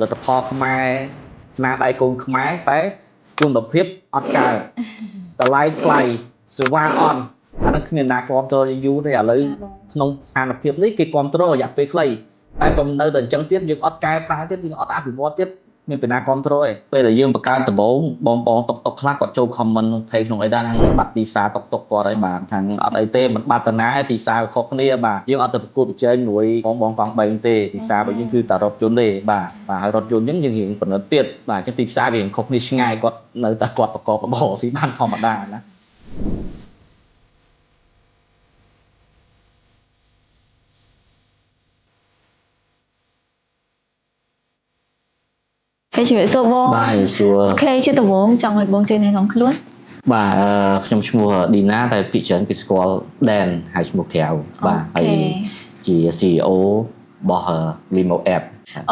លទ្ធផលខ្មែរស្នាដៃកូនខ្មែរតែគុណភាពអត់កើតតម្លៃថ្លៃសេវាអន់អាហ្នឹងគ្មានណាគ្រប់គ្រងយូរទេឥឡូវក្នុងស្ថានភាពនេះគេគ្រប់គ្រងរយៈពេលខ្លីតែបើនៅតែអញ្ចឹងទៀតយើងអត់កែប្រែទៀតយើងអត់អភិវឌ្ឍទៀតមានពីណាគ្រប់គ្រងឯងពេលដែលយើងបង្កើតដំបូងបងបងតុកតុកខ្លះគាត់ចូល comment ក្នុង page ក្នុងអីដែរបាត់ទីផ្សារតុកតុកគាត់ហើយបាទថាអត់អីទេមិនបាត់តាណាទីផ្សារខុសគ្នាបាទយើងអត់ទៅប្រកួតប្រជែងមួយបងបងកង់3ទេទីផ្សាររបស់យើងគឺតែរថយន្តទេបាទបាទហើយរថយន្តអញ្ចឹងយើងរៀងប្រណិតទៀតបាទអញ្ចឹងទីផ្សារវារៀងខុសគ្នាឆ្ងាយគាត់នៅតែគាត់ប្រកបរបរស៊ីបានធម្មតាណា ហើយជំរាបសួរបង បាទសួរ OK ជាដំបូងចង់ឲ្យបងជួយណែនាំខ្លួន បាទអឺខ្ញុំឈ្មោះឌីណាតែភាគច្រើនគេស្គាល់ Dan ហើយឈ្មោះក្រៅបាទហើយជា CEO របស់ Limo App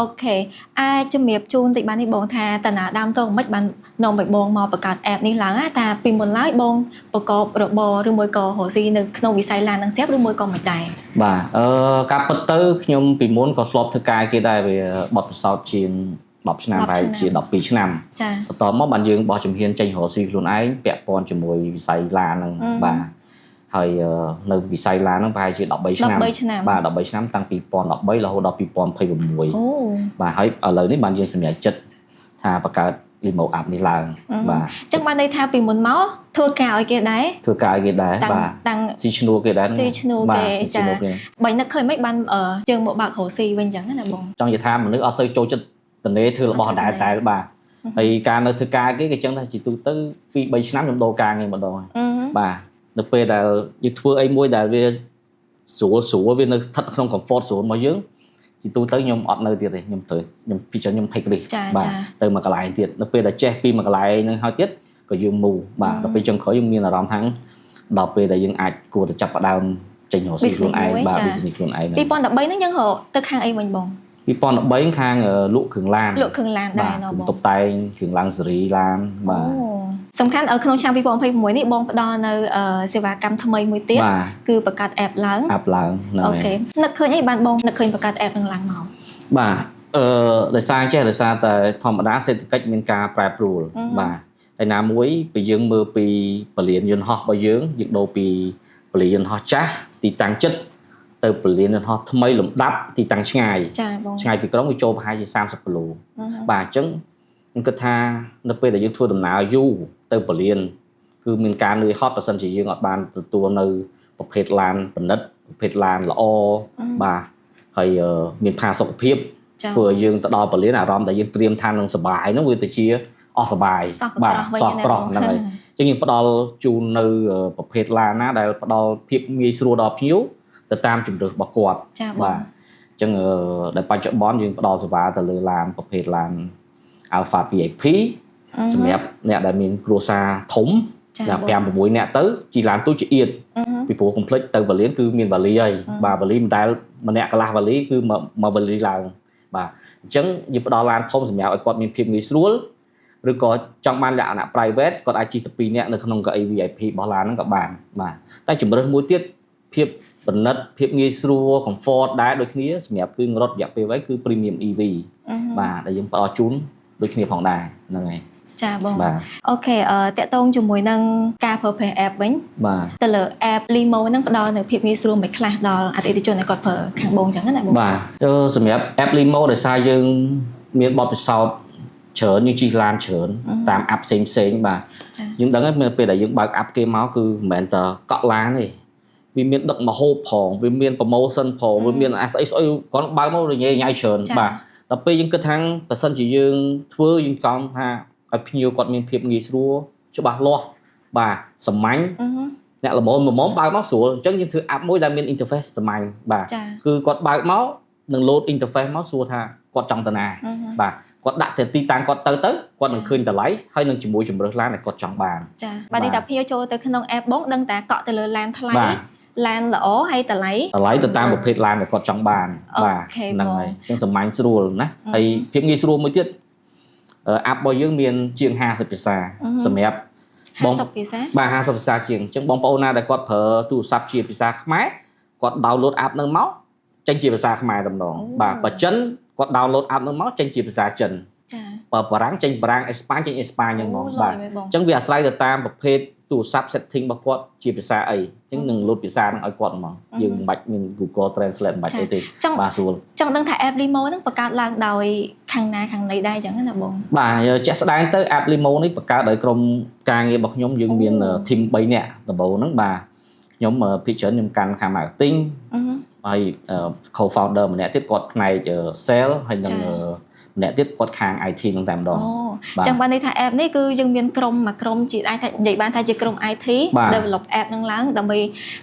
OK អាចជំរាបជូនតិចបាននេះបងថាតាណាដើមតងមិនបាននាំឲ្យបងមកបង្កើត app នេះឡើងណាតាពីមុនឡើយបងប្រកបរបរឬមួយក៏រកស៊ីនៅក្នុងវិស័យឡាននឹងស្រាប់ឬមួយក៏មិនដែរ បាទអឺការពិតទៅខ្ញុំពីមុនក៏ធ្លាប់ធ្វើការគេដែរវាបទពិសោធន៍ជាង10ឆ្នាំប្រហែលជា12ឆ្នាំ ចា បន្ទាប់មកបានយើងបោះជំហានចេញរកស៊ីខ្លួនឯងពាក់ព័ន្ធជាមួយវិស័យឡានហ្នឹងបាទហើយនៅវិស័យឡានហ្នឹងប្រហែលជា13ឆ្នាំ 13ឆ្នាំ បាទ13ឆ្នាំតាំងពី2013រហូតដល់2026 អូ បាទហើយឥឡូវនេះបានយើងសម្រេចចិត្តថាបង្កើត Limo App នេះឡើងបាទ អញ្ចឹងបានន័យថាពីមុនមកធ្វើការឲ្យគេដែរ ធ្វើការឲ្យគេដែរ តាំង បាទ តាំង ស៊ីឈ្នួលគេដែរ ស៊ីឈ្នួលគេ បាទ ចា ស៊ីឈ្នួលគេ បើនឹកឃើញមិនបានយើងមកបើករកស៊ីវិញអញ្ចឹងណាបង ចង់និយាយថាមនុស្សអត់សូវចូលចិត្តតនេធ្វើរបស់ដែរតែបាទហើយការនៅធ្វើការគេគេចឹងថាជាទូទៅ2 3ឆ្នាំខ្ញុំដូរការងារម្ដងហើយបាទនៅពេលដែលយើងធ្វើអីមួយដែលវាស្រួលស្រួលវានៅស្ថិតក្នុង comfort zone របស់យើងជាទូទៅខ្ញុំអត់នៅទៀតទេខ្ញុំត្រូវខ្ញុំពីច្រើនខ្ញុំ take risk ចា បាទ ចា ទៅមួយកន្លែងទៀតនៅពេលដែលចេះពីមួយកន្លែងហ្នឹងហើយទៀតក៏យើងមូបាទដល់ពេលចុងក្រោយយើងមានអារម្មណ៍ថាដល់ពេលដែលយើងអាចគួរតែចាប់ផ្ដើមចេញរកស៊ីខ្លួនឯងបាទ business ខ្លួនឯងហ្នឹង 2013ហ្នឹងយើងរកទៅខាងអីវិញបង 2013ខាងលក់គ្រឿងឡាន លក់គ្រឿងឡានដែរ បាទគ្រឿង ណ៎បង តុបតែងគ្រឿងឡាំងសេរីឡានបាទ អូសំខាន់ឲ្យក្នុងឆ្នាំ2026នេះបងផ្ដល់នៅសេវាកម្មថ្មីមួយទៀត បាទ គឺបង្កើត app ឡើង app ឡើងហ្នឹង អូ ហើយ ខេនឹកឃើញអីបានបងនឹកឃើញបង្កើត app នឹងឡើងមក បាទអឺដោយសារចេះដោយសារតែធម្មតាសេដ្ឋកិច្ចមានការប្រែប្រួលបាទហើយណាមួយពេលយើងមើលពីពលានយន្តហោះរបស់យើងយើងដូរពីពលានយន្តហោះចាស់ទីតាំងចិត្តទៅពលានយន្តហោះថ្មីលំដាប់ទីតាំងឆ្ងាយ ចាបង ឆ្ងាយពីក្រុងវាចូលប្រហែលជា30គីឡូបាទអញ្ចឹងខ្ញុំគិតថានៅពេលដែលយើងធ្វើដំណើរយូរទៅពលានគឺមានការនឿយហត់បើសិនជាយើងអត់បានទទួលនៅប្រភេទឡានប្រណិតប្រភេទឡានល្អបាទហើយមានផាសុកភាពធ្វើឲ្យយើងទៅដល់ពលានអារម្មណ៍ដែលយើងត្រៀមថានឹងសប្បាយហ្នឹងវាទៅជាអស់សប្បាយបាទសោះក្រោះហ្នឹងហើយអញ្ចឹងយើងផ្ដល់ជូននៅប្រភេទឡានណាដែលផ្ដល់ភាពងាយស្រួលដល់ភ្ញៀវទៅតាមជម្រើសរបស់គាត់ ចាបង បាទអញ្ចឹងដែលបច្ចុប្បន្នយើងផ្ដល់សេវាទៅលើឡានប្រភេទឡាន Alphard VIP សម្រាប់អ្នកដែលមានគ្រួសារធំដល់5 6នាក់ទៅជិះឡានទូចជាអៀតពីព្រោះកុំភ្លេចទៅវ៉ាលៀនគឺមានវ៉ាលីហើយបាទវ៉ាលីមិនដែលម្នាក់កន្លះវ៉ាលីគឺមួយវ៉ាលីឡើងបាទអញ្ចឹងយើងផ្ដល់ឡានធំសម្រាប់ឲ្យគាត់មានភាពងាយស្រួលឬក៏ចង់បានលក្ខណៈ private គាត់អាចជិះទៅ2នាក់នៅក្នុងកៅអី VIP របស់ឡានហ្នឹងក៏បានបាទតែជម្រើសមួយទៀតភាពប្រណិតភាពងាយស្រួល comfort ដែរដូចគ្នាសម្រាប់គឺរត់រយៈពេលវែងគឺ Premium EV បាទដែលយើងផ្ដល់ជូនដូចគ្នាផងដែរហ្នឹងហើយ ចាបង បាទ OK អឺតាក់ទងជាមួយនឹងការប្រើប្រាស់ app វិញ បាទ ទៅលើ app Limo ហ្នឹងផ្ដល់នៅភាពងាយស្រួលមិនខ្លះដល់អតិថិជនដែលគាត់ប្រើខាងបងចឹងណាបង បាទសម្រាប់ app Limo ដោយសារយើងមានបទពិសោធន៍ច្រើនយើងជិះឡានច្រើនតាម app ផ្សេងផ្សេងបាទយើងដឹងហើយពេលដែលយើងបើក app គេមកគឺមិនមែនតែកក់ឡានទេវាមានដឹកម្ហូបផងវាមាន promotion ផងវាមានអាស្អីស្អីគាត់បើកមកញ៉ៃញ៉ៃច្រើនបាទដល់ពេលយើងគិតថាបើសិនជាយើងធ្វើយើងចង់ថាឲ្យភ្ញៀវគាត់មានភាពងាយស្រួលច្បាស់លាស់បាទសាមញ្ញអ្នកល្មមល្មមបើកមកស្រួលអញ្ចឹងយើងធ្វើ app មួយដែលមាន interface សាមញ្ញបាទគឺគាត់បើកមកនឹង load interface មកសួរថាគាត់ចង់ទៅណាបាទគាត់ដាក់ទៅទីតាំងគាត់ទៅទៅគាត់នឹងឃើញតម្លៃហើយនឹងជាមួយជំរើសឡានដែលគាត់ចង់បាន ចាបាទនេះតាភៀចូលទៅក្នុង app បងដឹងតាកក់ទៅលើឡានថ្លៃឡានល្អហើយតម្លៃ តម្លៃទៅតាមប្រភេទឡានដែលគាត់ចង់បានបាទហ្នឹងហើយអញ្ចឹងសាមញ្ញស្រួលណាហើយភាពងាយស្រួលមួយទៀត app របស់យើងមានជាង50ភាសាសម្រាប់ បង50ភាសា បាទ50ភាសាជាងអញ្ចឹងបងប្អូនណាដែលគាត់ប្រើទូរស័ព្ទជាភាសាខ្មែរគាត់ download app ហ្នឹងមកចេញជាភាសាខ្មែរតែម្ដងបាទបើចិន គាត់ download app ហ្នឹងមកចេញជាភាសាចិន ចា បើបារាំងចេញបារាំងអេស្ប៉ាញចេញអេស្ប៉ាញហ្នឹងហ្មងបាទ អូបង អញ្ចឹងវាអាស្រ័យទៅតាមប្រភេទទូរស័ព្ទ setting របស់គាត់ជាភាសាអីអញ្ចឹងនឹងលោតភាសាហ្នឹងឲ្យគាត់ហ្មងយើងមិនបាច់មាន Google Translate មិនបាច់អីទេ ចង់ បាទស្រួល ចង់ដឹងថា app Limo ហ្នឹងបង្កើតឡើងដោយខាងណាខាងណីដែរអញ្ចឹងណាបង បាទជាក់ស្ដែងទៅ app Limo នេះបង្កើតដោយក្រុមការងាររបស់ខ្ញុំយើងមាន team 3នាក់ដំបូងហ្នឹងបាទខ្ញុំភាគច្រើនខ្ញុំកាន់ខាង marketing អឺ ហើយ co-founder ម្នាក់ទៀតគាត់ផ្នែក sale ហើយនិងម្នាក់ទៀតគាត់ខាង IT ហ្នឹងតែម្ដង អូ បាទ ចឹងបានន័យថា app នេះគឺយើងមានក្រុមមួយក្រុមជាអាចថានិយាយបានថាជាក្រុម IT បាទ develop app ហ្នឹងឡើងដើម្បី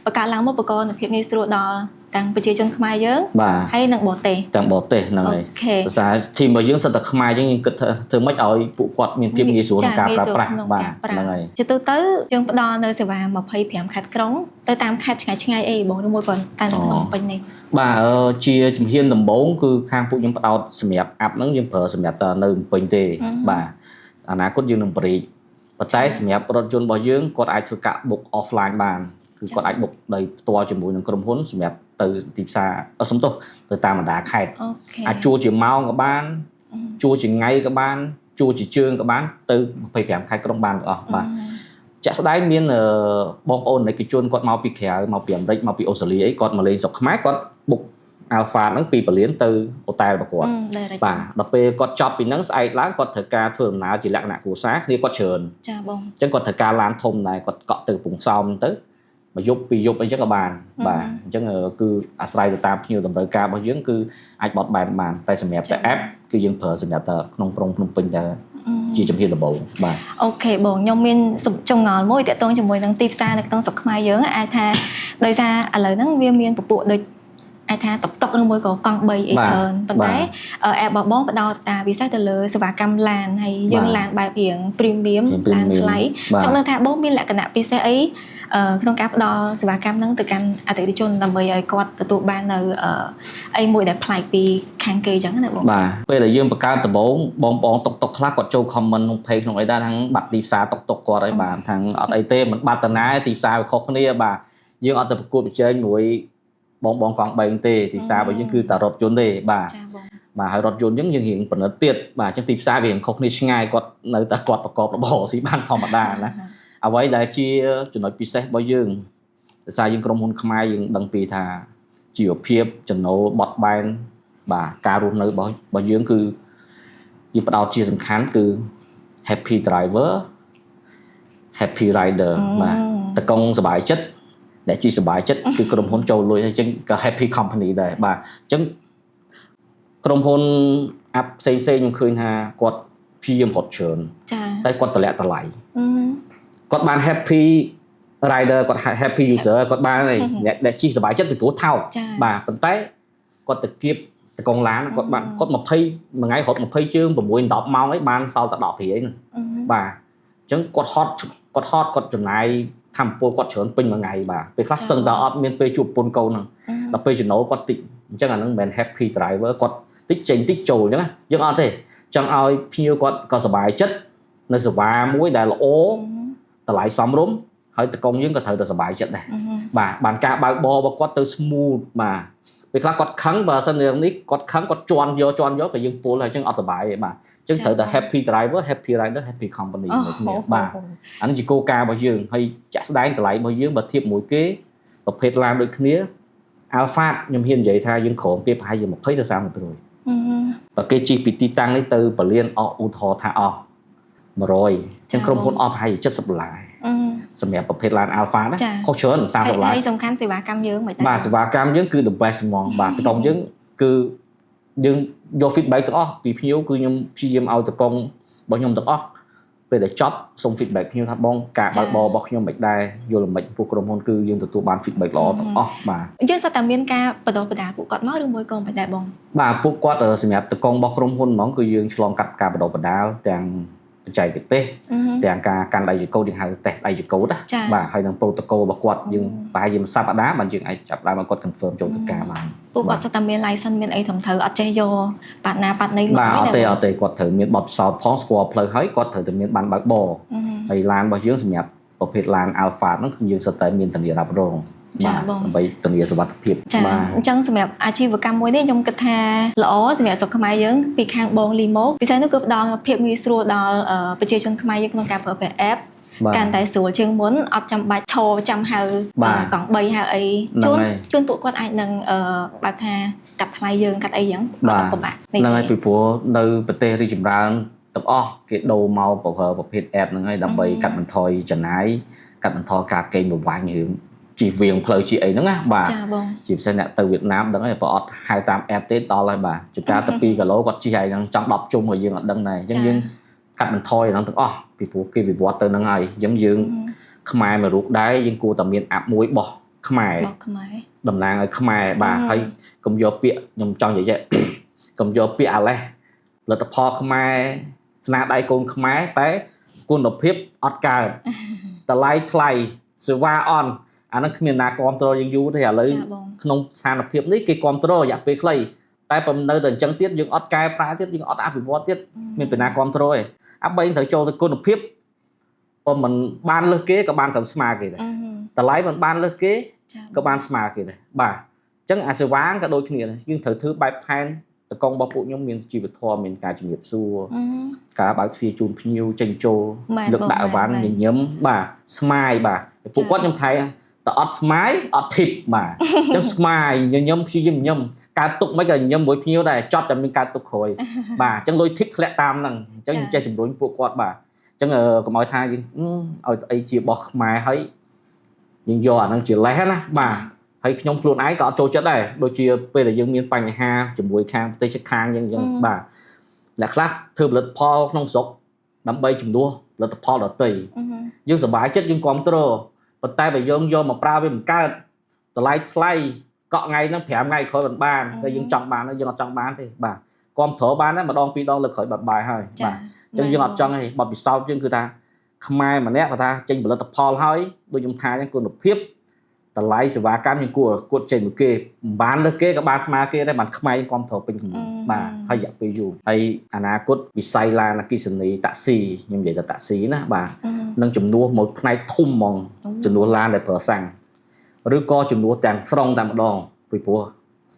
បង្កើតឡើងមកបង្កនូវភាពងាយស្រួលដល់ទាំងប្រជាជនខ្មែរយើង បាទ ហើយនិងបរទេស ទាំងបរទេសហ្នឹង អូ ហើយ ខេ ភាសា team របស់យើងសិតតែខ្មែរអញ្ចឹងយើងគិតថាធ្វើម៉េចឲ្យពួកគាត់មានភាពងាយស្រួលក្នុងការប្រើប្រាស់ ក្នុង បាទ ការប្រើ ហ្នឹងហើយ ជាទូទៅយើងផ្ដល់នៅសេវា25ខេត្តក្រុងទៅតាមខេត្តឆ្ងាយឆ្ងាយៗអីបងឬមួយក៏តែនៅក្នុងពេញនេះ បាទជាជំហានដំបូងគឺខាងពួកខ្ញុំផ្ដោតសម្រាប់ app ហ្នឹងយើងប្រើសម្រាប់តែនៅភ្នំពេញទេបាទអនាគតយើងនឹងបរិយប៉ុន្តែសម្រាប់រថយន្តរបស់យើងគាត់អាចធ្វើការ book offline បានគឺគាត់អាច book ដោយផ្ទាល់ជាមួយនឹងក្រុមហ៊ុនសម្រាប់ទៅទីផ្សារសុំទោសទៅតាមបណ្ដាខេត្ត OK អាចជួលជាម៉ោងក៏បានជួលជាថ្ងៃក៏បានជួលជាជើងក៏បានទៅ25ខេត្តក្រុងបានទាំងអស់បាទជាក់ស្ដែងមានបងប្អូនឯកជនគាត់មកពីក្រៅមកពីអាមេរិកមកពីអូស្ត្រាលីអីគាត់មកលេងស្រុកខ្មែរគាត់ book Alphard ហ្នឹងពីព្រលានទៅអូតែលរបស់គាត់ direct បាទដល់ពេលគាត់ចប់ពីហ្នឹងស្អែកឡើងគាត់ត្រូវការធ្វើដំណើរជាលក្ខណៈគ្រួសារគ្នាគាត់ច្រើន ចាបង អញ្ចឹងគាត់ត្រូវការឡានធំដែរគាត់កក់ទៅកំពង់សោមទៅមួយយប់ពីរយប់អីចឹងក៏បានបាទអញ្ចឹងគឺអាស្រ័យទៅតាមភ្ញៀវតម្រូវការរបស់យើងគឺអាចបត់បែនបានតែសម្រាប់តែ app គឺយើងប្រើសម្រាប់តែក្នុងក្រុងភ្នំពេញតែជាជំហានដំបូងបាទ OK បងខ្ញុំមានចម្ងល់មួយតាក់ទងជាមួយនឹងទីផ្សារនៅក្នុងស្រុកខ្មែរយើងអាចថាដោយសារឥឡូវហ្នឹងវាមានពពួកដូចអាចថាតុកតុកឬមួយក៏កង់3អីច្រើនប៉ុន្តែ app របស់បងផ្ដោតតាពិសេសទៅលើសេវាកម្មឡានហើយយើងឡានបែបរៀង premium ឡានថ្លៃចង់ដឹងថាបងមានលក្ខណៈពិសេសអីក្នុងការផ្ដល់សេវាកម្មហ្នឹងទៅកាន់អតិថិជនដើម្បីឲ្យគាត់ទទួលបាននៅអីមួយដែលប្លែកពីខាងគេអញ្ចឹងណាបង បាទពេលដែលយើងបង្កើតដំបូងបងប្អូនតុកតុកខ្លះគាត់ចូល comment ក្នុង page ក្នុងអីដែរថាបាត់ទីផ្សារតុកតុកគាត់ហើយបាទថាអត់អីទេមិនបាត់តាណាទីផ្សារវាខុសគ្នាបាទយើងអត់ទៅប្រកួតប្រជែងមួយបងបងកង់3ទេទីផ្សាររបស់យើងគឺតែរថយន្តទេបាទ ចាបង បាទហើយរថយន្តយើងយើងរៀងប្រណិតទៀតបាទអញ្ចឹងទីផ្សារវារៀងខុសគ្នាឆ្ងាយគាត់នៅតែគាត់ប្រកបរបរស៊ីបានធម្មតាណាអ្វីដែលជាចំណុចពិសេសរបស់យើងដោយសារយើងក្រុមហ៊ុនខ្មែរយើងដឹងពីថាជីវភាពចំណូលបត់បែនបាទការរស់នៅរបស់យើងគឺយើងផ្ដោតជាសំខាន់គឺ happy driver happy rider បាទតកងសบายចិត្តដែលជាសบายចិត្តគឺក្រុមហ៊ុនចូលលុយហើយអញ្ចឹងក៏ happy company ដែរបាទអញ្ចឹងក្រុមហ៊ុន app ផ្សេងផ្សេងខ្ញុំឃើញថាគាត់ព្យាយាមរត់ច្រើន ចា តែគាត់តម្លាក់តម្លៃគាត់បាន happy rider គាត់ happy user គាត់បានហើយអ្នកដែលជិះសប្បាយចិត្តពីព្រោះថោកបាទប៉ុន្តែគាត់ទៅគៀបតកងឡានគាត់បានគាត់20មួយថ្ងៃរត់20ជើង6 10ម៉ោងអីបានសល់តែ10ព្រាយហ្នឹងបាទអញ្ចឹងគាត់ហត់គាត់ហត់គាត់ចំណាយធម្មពលគាត់ច្រើនពេញមួយថ្ងៃបាទពេលខ្លះសឹងតែអត់មានពេលជួបប្រពន្ធកូនហ្នឹងដល់ពេលចំណូលគាត់តិចអញ្ចឹងអាហ្នឹងមិនមែន happy driver គាត់តិចចេញតិចចូលអញ្ចឹងណាយើងអត់ទេចង់ឲ្យភ្ញៀវគាត់ក៏សប្បាយចិត្តនៅសេវាមួយដែលល្អតម្លៃសមរម្យហើយតកងយើងក៏ត្រូវតែសប្បាយចិត្តដែរបាទបានការបើកបររបស់គាត់ទៅ smooth បាទពេលខ្លះគាត់ខឹងបើសិនរឿងនេះគាត់ខឹងគាត់ជន់យកជន់យកក៏យើងពុលហើយអញ្ចឹងអត់សប្បាយទេបាទអញ្ចឹងត្រូវតែ happy driver happy rider happy company មួយគ្នាបាទអានេះជាគោលការណ៍របស់យើងហើយចាក់ស្ដែងតម្លៃរបស់យើងបើធៀបមួយគេប្រភេទឡានដូចគ្នា Alphard ខ្ញុំហ៊ាននិយាយថាយើងក្រោមគេប្រហែលជា20ទៅ30%បើគេជិះពីទីតាំងនេះទៅពលានអស់ឧទាហរណ៍ថាអស់100អញ្ចឹងក្រុមហ៊ុនអស់ប្រហែលជា70ដុល្លារសម្រាប់ប្រភេទឡាន Alphard ណាខុសច្រើន30ដុល្លារ ហើយសំខាន់សេវាកម្មយើងមិនដែរ បាទសេវាកម្មយើងគឺ the best ហ្មងបាទតកងយើងគឺយើងយក feedback ទាំងអស់ពីភ្ញៀវគឺខ្ញុំព្យាយាមឲ្យតកងរបស់ខ្ញុំទាំងអស់ពេលដែលចប់សូម feedback ភ្ញៀវថាបងការបើកបររបស់ខ្ញុំមិនដែរយល់មិនពួកក្រុមហ៊ុនគឺយើងទទួលបាន feedback ល្អទាំងអស់បាទ យើងសុទ្ធតែមានការបណ្ដុះបណ្ដាលពួកគាត់មកឬមួយក៏មិនដែរបង បាទពួកគាត់សម្រាប់តកងរបស់ក្រុមហ៊ុនហ្មងគឺយើងឆ្លងកាត់ការបណ្ដុះបណ្ដាលទាំងបច្ចេកទេសទាំងការកាន់ដៃចកោតយើងហៅតេស្តដៃចកោតណាបាទហើយនឹង protocol របស់គាត់យើងប្រហែលជាមួយសប្តាហ៍បានយើងអាចចាប់ដើមឲ្យគាត់ confirm ចូលទៅការបាន ពួកគាត់សុទ្ធតែមាន license មានអីត្រឹមត្រូវអត់ចេះយកបាត់ណាបាត់ណីមក បាទអត់ទេអត់ទេគាត់ត្រូវមានបទពិសោធន៍ផងស្គាល់ផ្លូវហើយគាត់ត្រូវតែមានបានបើកបរហើយឡានរបស់យើងសម្រាប់ប្រភេទឡាន Alphard ហ្នឹងគឺយើងសុទ្ធតែមានធានារ៉ាប់រង ចាបង ដើម្បីធានាសុវត្ថិភាព ចា បាទ អញ្ចឹងសម្រាប់អាជីវកម្មមួយនេះខ្ញុំគិតថាល្អសម្រាប់ស្រុកខ្មែរយើងពីខាងបង Limo ពិសេសនោះគឺផ្ដល់ភាពងាយស្រួលដល់ប្រជាជនខ្មែរយើងក្នុងការប្រើប្រាស់ app បាទ កាន់តែស្រួលជាងមុនអត់ចាំបាច់ឈរចាំហៅ បាទ កង់3ហៅអី ហ្នឹង ជួន ហើយ ជួនពួកគាត់អាចនឹងបែបថាកាត់ថ្លៃយើងកាត់អីចឹងអ បាទ ត់ពិបាក ហ្នឹងហើយពីព្រោះនៅប្រទេសរីកចម្រើនទាំងអស់គេដូរមកប្រើប្រភេទ app ហ្នឹងហើយដើម្បីកាត់បន្ថយចំណាយកាត់បន្ថយការកេងប្រវ័ញ្ចរឿងជិះវៀងផ្លូវជិះអីហ្នឹងណាបាទ ចាបង ជាពិសេសអ្នកទៅវៀតណាមដឹងហើយបើអត់ហៅតាម app ទេដល់ហើយបាទជួនកាលទៅ2គីឡូគាត់ជិះហើយហ្នឹងចង់10ជុំក៏យើងអត់ដឹងដែរអញ្ចឹងយើងកាត់បន្ថយអាហ្នឹងទាំងអស់ពីព្រោះគេវិវត្តទៅហ្នឹងហើយអញ្ចឹងយើងខ្មែរមួយរូបដែរយើងគួរតែមាន app មួយរបស់ខ្មែរ បោះខ្មែរ តំណាងឲ្យខ្មែរបាទ អឺ ហើយកុំយកពាក្យខ្ញុំចង់និយាយចេះ កុំយកពាក្យអាលេះផលិតផលខ្មែរស្នាដៃកូនខ្មែរតែគុណភាពអត់កើតតម្លៃថ្លៃសេវាអន់អាហ្នឹងគ្មានណាគ្រប់គ្រងយើងយូរទេឥឡូវ ចាបង ក្នុងស្ថានភាពនេះគេគ្រប់គ្រងរយៈពេលខ្លីតែបើនៅតែអញ្ចឹងទៀតយើងអត់កែប្រែទៀតយើងអត់អភិវឌ្ឍទៀតមានពីណាគ្រប់គ្រងទេអាបីត្រូវចូលទៅគុណភាពបើមិនបានលើសគេក៏បានត្រឹមស្មើគេដែរ អឺ តម្លៃមិនបានលើសគេ ចា ក៏បានស្មើគេដែរបាទអញ្ចឹងអាសេវាក៏ដូចគ្នាដែរយើងត្រូវធ្វើបែបផែនតកងរបស់ពួកខ្ញុំមានជីវធម៌មានការជំរាបសួរ អឺ ការបើកទ្វារជូនភ្ញៀវចេញចូល មែន លើកដាក់អវ៉ាន់ បងមែន ញញឹមបាទស្មាយបាទពួកគាត់ខ្ញុំថៃតើអត់ស្មាយអត់ធីបបាទអញ្ចឹងស្មាយញញឹមព្យាយាមញញឹមកើតទុកមិនក៏ញញឹមមួយភ្ញៀវដែរចប់តែមានកើតទុកក្រោយបាទអញ្ចឹងលុយធីបធ្លាក់តាមហ្នឹងអញ្ចឹងខ្ញុំចេះជំរុញពួកគាត់បាទអញ្ចឹងកុំឲ្យថាយើងឲ្យស្អីជារបស់ខ្មែរហើយយើងយកអាហ្នឹងជាលេសណាបាទហើយខ្ញុំខ្លួនឯងក៏អត់ចូលចិត្តដែរដូចជាពេលដែលយើងមានបញ្ហាជាមួយខាងប្រទេសជិតខាងយើងអញ្ចឹងបាទអ្នកខ្លះធ្វើផលិតផលក្នុងស្រុកដើម្បីជំនួសផលិតផលដទៃ អឺ យើងសប្បាយចិត្តយើងគ្រប់គ្រងប៉ុន្តែបើយើងយកមកប្រើវាមិនកើតតម្លៃថ្លៃកក់ថ្ងៃហ្នឹង5ថ្ងៃក្រោយមិនបានតែយើងចង់បានយើងអត់ចង់បានទេបាទគ្រប់គ្រងបានដែរម្ដងពីរដងលើកក្រោយបាត់បាយហើយ ចា បាទអញ្ចឹងយើងអត់ចង់ទេបទពិសោធន៍យើងគឺថាខ្មែរម្នាក់គាត់ថាចេញផលិតផលហើយដូចខ្ញុំថាអញ្ចឹងគុណភាពតម្លៃសេវាកម្មយើងគួរគួតចេញមួយគេមិនបានលើគេក៏បានស្មើគេដែរបានខ្មែរយើងគ្រប់គ្រងពេញកម្រិតបាទហើយរយៈពេលយូរហើយអនាគតវិស័យឡានអគ្គិសនីតាក់ស៊ីខ្ញុំនិយាយថាតាក់ស៊ីណាបាទនឹងជំនួសមួយផ្នែកធំហ្មងជំនួសឡានដែលប្រើសាំងឬក៏ជំនួសទាំងស្រុងតែម្ដងពីព្រោះ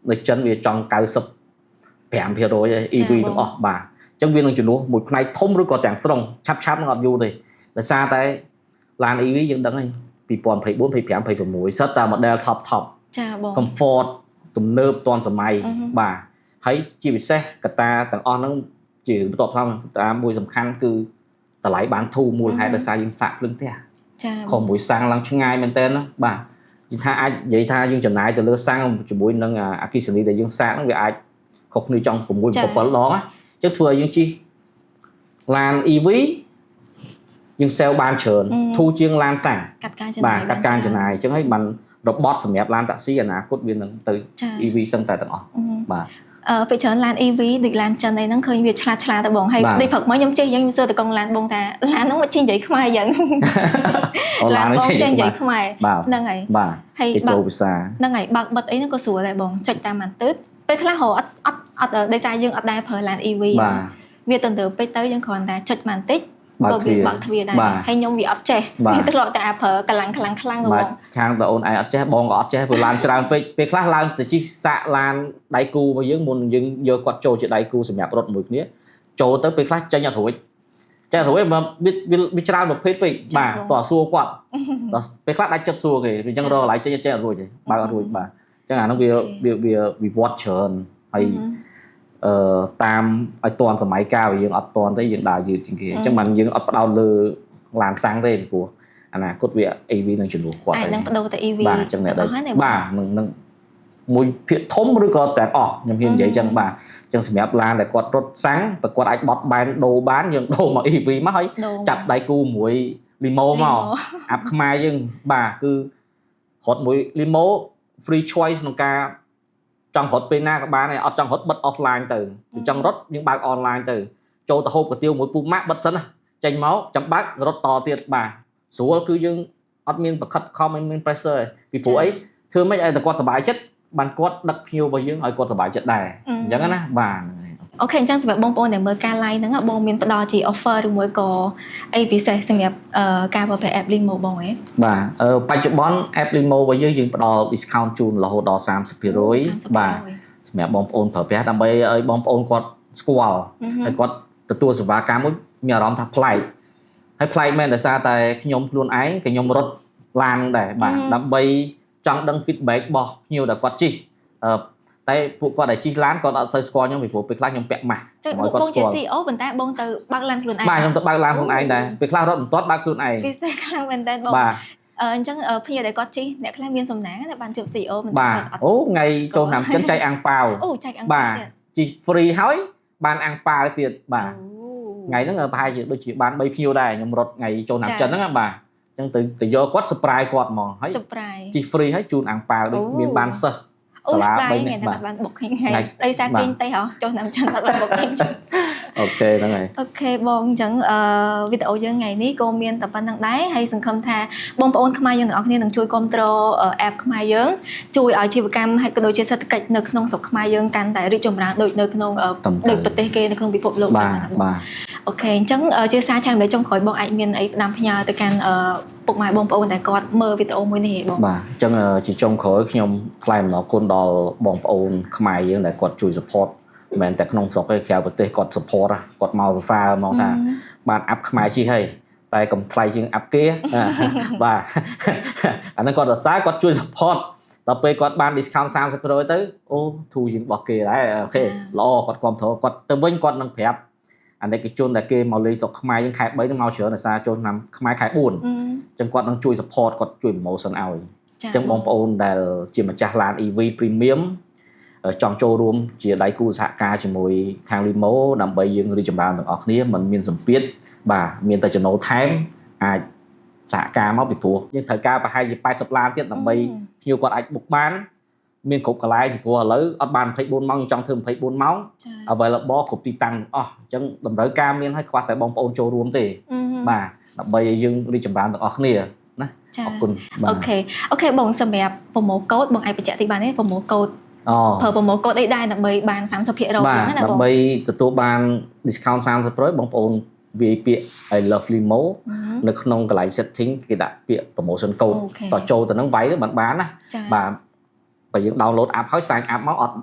នៅចិនវាចង់95%ហើយ EV ទាំងអស់បាទអញ្ចឹងវានឹងជំនួសមួយផ្នែកធំឬក៏ទាំងស្រុងឆាប់ឆាប់នឹងអត់យូរទេដោយសារតែឡាន EV យើងដឹងហើយ2024 25 26សុទ្ធតែ model top top ចាបង comfort ទំនើបទាន់សម័យ អឺហឹម បាទហើយជាពិសេសកត្តាទាំងអស់ហ្នឹងជាបន្ទាប់ផ្សំកត្តាមួយសំខាន់គឺតម្លៃបានធូរមូលហេតុដោយសារយើងសាកភ្លើងផ្ទះ ចា ខុសមួយសាំងឡើងឆ្ងាយមែនតើណាបាទយើងថាអាចនិយាយថាយើងចំណាយទៅលើសាំងជាមួយនឹងអគ្គិសនីដែលយើងសាកហ្នឹងវាអាចខុសគ្នាចង់6 7ដងណាអញ្ចឹងធ្វើឲ្យយើងជិះឡាន EV យើងសេលបានច្រើនធូរជាងឡានសាំង កាត់ការចំណា បាទ យ កាត់ការចំណាយអញ្ចឹងហើយបានរបត់សម្រាប់ឡានតាក់ស៊ីអនាគតវានឹងទៅ ចា EV សឹងតែទាំងអស់ អឺ បាទ ពេលច្រើនឡាន EV ដូចឡានចិនអីហ្នឹងឃើញវាឆ្លាតឆ្លាតទៅបងហើយ បាទ ដូចព្រឹកមកខ្ញុំជិះយ៉ាងខ្ញុំសួរតកងឡានបងថាឡានហ្នឹងមកជិះនិយាយខ្មែរយ៉ាង អូឡាន បង ចេញ ចេះនិយាយខ្មែរ បាទ ហ្នឹងហើយ បាទ ហើយ គេ បើក ចូលភាសា ហ្នឹងហើយបើកបិទអីហ្នឹងក៏ស្រួលដែរបងចុចតាមបានទិតពេលខ្លះរកអត់អត់អត់ដោយសារយើងអត់ដែរប្រើឡាន EV បាទ វាទៅទៅពេកទៅយើងគ្រាន់តែចុចបានតិច បើកទ្វារ ក៏វាបើកទ្វារដែរ បាទ ហើយខ្ញុំវាអត់ចេះ បាទ វាធ្លាប់តែអាប្រើកម្លាំងខ្លាំងខ្លាំងហ្ម បាទ ង ខាងតអូនឯងអត់ចេះបងក៏អត់ចេះព្រោះឡានច្រើនពេកពេលខ្លះឡើងទៅជិះសាកឡានដៃគូរបស់យើងមុនយើងយកគាត់ចូលជាដៃគូសម្រាប់រត់មួយគ្នាចូលទៅពេលខ្លះចេញអត់រួចចេះរួចបើវាវាវាច្រើនប្រភេទពេកបាទតោះសួរគាត់តោះពេលខ្លះដាច់ចិត្តសួរគេអញ្ចឹងរកកន្លែងចេញចេញអត់រួចទេបើកអត់រួចបាទអញ្ចឹងអាហ្នឹងវាវាវាវិវត្តច្រើនហើយ តាមឲ្យតាន់សម័យកាលវាយើងអត់តាន់ទេយើងដើរយឺតជាងគេអញ្ចឹងបានយើងអត់ផ្ដោតលើឡានសាំងទេពីព្រោះអនាគតវា EV នឹងជំនួសគាត់ អាចនឹងបដូរទៅ EV បាទអញ្ចឹងអ្នកដែល ទាំងអស់ហើយណាបង បាទនឹងមួយភាគធំឬក៏ទាំងអស់ខ្ញុំហ៊ាននិយាយអញ្ចឹងបាទអញ្ចឹងសម្រាប់ឡានដែលគាត់រត់សាំងបើគាត់អាចបត់បែនដូរបានយើងដូរមក EV មកហើយ ដូរ ចាប់ដៃគូមួយ limo មក app ខ្មែរយើងបាទគឺរត់មួយ limo free choice ក្នុងការចង់រត់ពេលណាក៏បានដែរអត់ចង់រត់បិទ offline ទៅឬចង់រត់យើងបើក online ទៅចូលទៅហូបកាទៀវមួយពូម៉ាក់បិទសិនណាចេញមកចាំបើករត់តទៀតបាទស្រួលគឺយើងអត់មានបខិតខំអត់មាន pressure ទេពីព្រោះអីធ្វើម៉េចឲ្យតែគាត់សប្បាយចិត្តបានគាត់ដឹកភ្ញៀវរបស់យើងឲ្យគាត់សប្បាយចិត្តដែរអញ្ចឹងណាបាទហ្នឹងហើយ។ OK អញ្ចឹងសម្រាប់បងប្អូនដែលមើលការ live ហ្នឹងបងមានផ្ដល់ជា offer ឬមួយក៏អីពិសេសសម្រាប់ការប្រើប្រាស់ app Limo បងហ៎? បាទបច្ចុប្បន្ន app Limo របស់យើងយើងផ្ដល់ discount ជូនរហូតដល់30%បាទសម្រាប់បងប្អូនប្រើប្រាស់ដើម្បីឲ្យបងប្អូនគាត់ស្គាល់ហើយគាត់ទទួលសេវាកម្មមួយមានអារម្មណ៍ថាប្លែកហើយប្លែកមែនដោយសារតែខ្ញុំខ្លួនឯងក៏ខ្ញុំរត់ឡានដែរបាទដើម្បីចង់ដឹង feedback របស់ភ្ញៀវដែលគាត់ជិះតែពួកគាត់ដែលជិះឡានគាត់អត់សូវស្គាល់ខ្ញុំពីព្រោះពេលខ្លះខ្ញុំពាក់ម៉ាស់ កុំឲ្យគាត់ស្គាល់បងជា CEO ប៉ុន្តែបងទៅបើកឡានខ្លួនឯង បាទខ្ញុំទៅបើកឡានខ្លួនឯងដែរពេលខ្លះរត់បន្ទាត់បើកខ្លួនឯង ពិសេសខ្លាំងមែនតើបង បាទ អញ្ចឹងភ្ញៀវដែលគាត់ជិះអ្នកខ្លះមានសំណាងតែបានជួប CEO មិនបាទអូថ្ងៃចូលឆ្នាំចិនចែកអាំងប៉ាវ អូចែកអាំងប៉ាវទៀត ជិះ free ហើយបានអាំងប៉ាវទៀតបាទថ្ងៃហ្នឹងប្រហែលជាដូចជាបាន3ភ្ញៀវដែរខ្ញុំរត់ថ្ងៃចូលឆ្នាំចិនហ្នឹងបាទអញ្ចឹងទៅយកគាត់ surprise គាត់ហ្មងហើយ surprise ជិះ free ហើយជូនអាំងប៉ាវដូចមានបានសិស្ស សាលា3នាក់បាទបាន booking ថ្ងៃដោយសារគេងទេហ៎ចុះឆ្នាំចិនអត់បាន booking OK ហ្នឹងហើយ OK បងអញ្ចឹងវីដេអូយើងថ្ងៃនេះក៏មានតែប៉ុណ្្នឹងដែរហើយសង្ឃឹមថាបងប្អូនខ្មែរយើងទាំងអស់គ្នានឹងជួយគ្រប់គ្រង app ខ្មែរយើងជួយឲ្យជីវកម្មហើយក៏ដូចជាសេដ្ឋកិច្ចនៅក្នុងស្រុកខ្មែរយើងកាន់តែរីកចម្រើនដូចនៅក្នុងដូចប្រទេសគេនៅក្នុងពិភពលោក ចឹងបាទ OK អញ្ចឹងជាសារចែករំលែកចុងក្រោយបងអាចមានអីផ្ដាំផ្ញើទៅកាន់ពុកម៉ែបងប្អូនដែលគាត់មើលវីដេអូមួយនេះបង បាទអញ្ចឹងជាចុងក្រោយខ្ញុំថ្លែងអំណរគុណដល់បងប្អូនខ្មែរយើងដែលគាត់ជួយ support មិនមែនតែក្នុងស្រុកទេក្រៅប្រទេសគាត់ support គាត់មកសរសើរមកថាបាន app ខ្មែរជិះហើយតែកុំថ្លៃជាង app គេបាទអាហ្នឹងគាត់សរសើរគាត់ជួយ support ដល់ពេលគាត់បាន discount 30%ទៅអូធូរជាងរបស់គេដែរ OK ល្អគាត់គ្រប់គ្រងគាត់ទៅវិញគាត់នឹងប្រាប់អានិកជនដែលគេមកលេងស្រុកខ្មែរយើងខែ3នឹងមកច្រើនដោយសារចូលឆ្នាំខ្មែរខែ4អញ្ចឹងគាត់នឹងជួយ support គាត់ជួយ promotion ឲ្យអញ្ចឹងបងប្អូនដែលជាម្ចាស់ឡាន EV Premium ចង់ចូលរួមជាដៃគូសហការជាមួយខាង Limo ដើម្បីយើងរីកចម្រើនទាំងអស់គ្នាមិនមានសម្ពាធបាទមានតែចំណូលថែមអាចសហការមកពីព្រោះយើងត្រូវការប្រហែលជា80ឡានទៀតដើម្បីភ្ញៀវគាត់អាច book បានមានគ្រប់កន្លែងពីព្រោះឥឡូវអត់បាន24ម៉ោងយើងចង់ធ្វើ24ម៉ោង available គ្រប់ទីតាំងទាំងអស់អញ្ចឹងតម្រូវការមានហើយខ្វះតែបងប្អូនចូលរួមទេបាទដើម្បីឲ្យយើងរីកចម្រើនទាំងអស់គ្នាណាអរគុណ បាទ OK បងសម្រាប់ promo code បងអាចបញ្ជាក់តិចបានទេ promo code អូ ប្រើ promo code អីដែរដើម្បីបាន30%ហ្នឹងណាបងដើម្បីទទួលបាន discount 30%បងប្អូនវាយពាក្យ I love limo នៅក្នុងកន្លែង setting គេដាក់ពាក្យ promotion code តចូលទៅនឹងវាយទៅបានបានណាបាទបើយើង download app ហើយ sign up មកអត់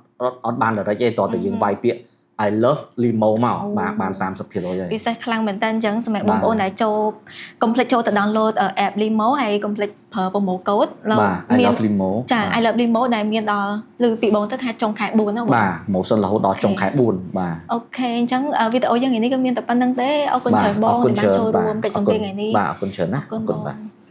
អត់បាន direct ទេតោះតែយើងវាយពាក្យ I love limo មកបាទបាន30%ហើយ ពិសេសខ្លាំងមែនតើអញ្ចឹងសម្រាប់បងប្អូនដែលចូលកុំភ្លេចចូលទៅ download app Limo ហើយកុំភ្លេចប្រើ promo code បាទ I love limo ចា I love limo ដែលមានដល់ឮពីបងទៅថាចុងខែ4ហ្នឹង បងបាទ promotion រហូតដល់ចុងខែ4បាទ OK អញ្ចឹងវីដេអូយើងថ្ងៃនេះក៏មានតែប៉ុណ្្នឹងទេអរគុណច្រើនបងដែលបានចូលរួមកិច្ចសម្ភាសថ្ងៃនេះ បាទអរគុណច្រើនណាអរគុណបាទ។